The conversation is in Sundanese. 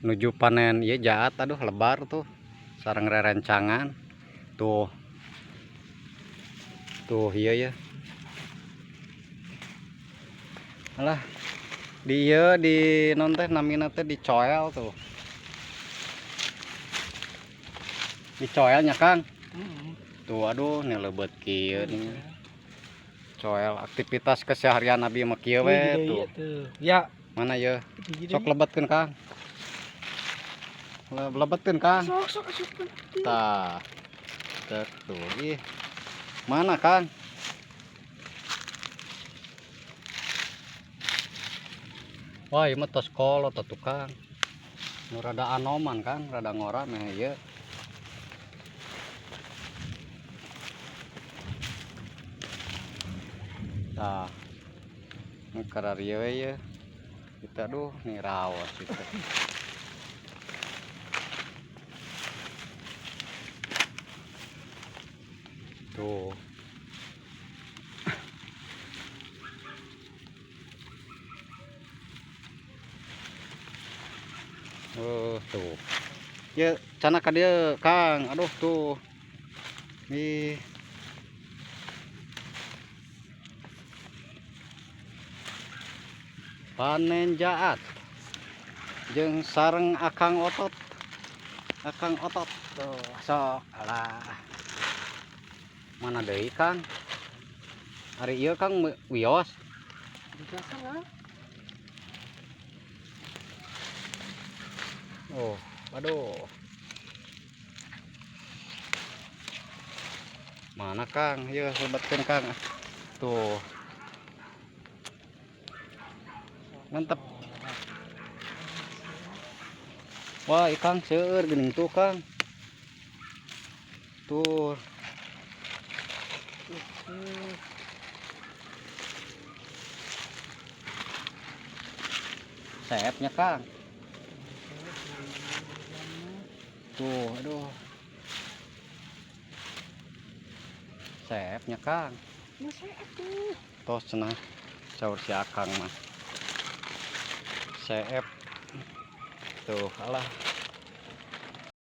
Nuju panen ieu jaat aduh lebar tuh. Sareng rerencangan. Tuh. Tuh ieu ya. Alah. Di ieu di non teh namina teh dicoel tuh. Dicoelnya Kang. Tuh aduh nih lebet kieu nih. Coel aktivitas keseharian abi mah kieu we tuh. Ya. Mana ya? Sok lebetkeun Kang. Lebetkeun Kang. Sok sok asupkeun. Tah. Tek tuh ih. Mana Kang? Wah, ieu mah tos kolot atuh Kang. Nu rada anoman Kang, rada ngora meh ieu. Tah. Nu kararieu we ieu. Kita aduh nih raos itu. Tuh. Tuh. Ya, cana ka dieu, Kang. Aduh tuh. Ih. Panen jaat jeung sareng akang otot. Akang otot tuh sok alah. Mana deui Kang? Ari ieu Kang wios. Oh, aduh. Mana Kang? Ieu lebetkeun Kang. Tuh. Mantap. Wah, ikan seueur geuning tuh, Kang. Tuh. Sayapnya, Kang. Tuh, aduh. Sayapnya, Kang. Tos cenah saur si Akang mah. Seep. Tuh, alah.